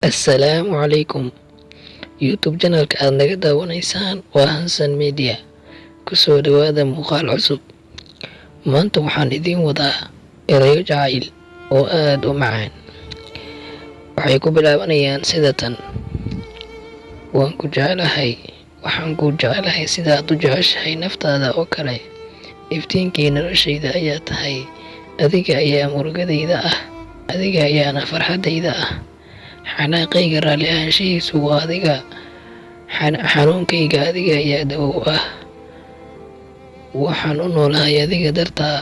Assalaamu calaykum. YouTube channelka aad naga daawanaysaan waa Hansan Media. Kusoo dhawaada muuqaal cusub. Maanta waxaan idiin wadaa erayo jacayl oo aad u macaan. Waxay ku bilaabanayaan sida tan: Waan ku jecelahay. Waxaan ku jecelahay sida aad u jeceshahay naftaada oo kale. Iftiinkii noloshayda ayaa tahay. Adiga ayaa murugadayda ah, adiga ayaana farxadayda ah. Xanaaqayga raalli ahaanshihiisu waa adiga. Xanuunkayga adiga ayaa dawo u ah. Waxaan u noolahay adiga dartaa,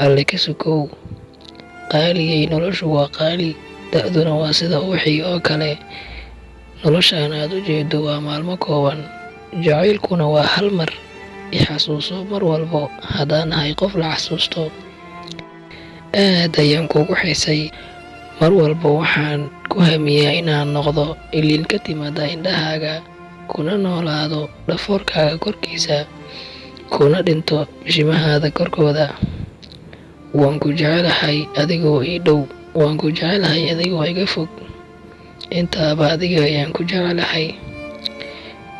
Alle ka sokow. Qaaliyey, noloshu waa qaali, da'duna waa sida ubaxii oo kale. Noloshan aad u jeedo waa maalmo kooban, jacaylkuna waa hal mar. I xasuuso mar walbo haddaan ahay qof la xasuusto. Aad ayaan kuugu xiisay. Mar walba waxaan ku hamiyaa inaan noqdo ilin ka timaada indhahaaga, kuna noolaado dhafoorkaaga korkiisa, kuna dhinto bishimahaada korkooda. Waan ku jecelahay adigoo ii dhow, waan ku jecelahay adigoo iga fog, intaaba adiga ayaan ku jecelahay.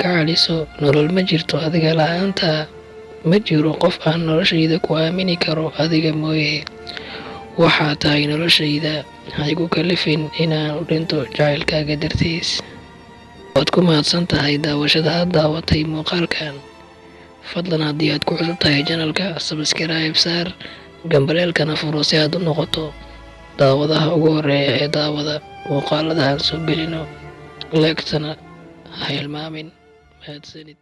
Gacaliso, nolol ma jirto adiga la'aanta. Ma jiro qof aan noloshayda ku aamini karo adiga mooye. Waxaa tahay noloshayda. Ha igu kalifin inaan u dhinto jacaylkaaga dartiis. Waad ku mahadsan tahay daawashada aad daawatay muuqaalkan. Fadlan, haddii aad ku cusub tahay channelka, subscribe saar, gambaleelkana furo si aad u noqoto daawadaha ugu horeeya ee daawada muuqaalada aan soo gelino. Like-tana ha hilmaamin. Mahadsanid.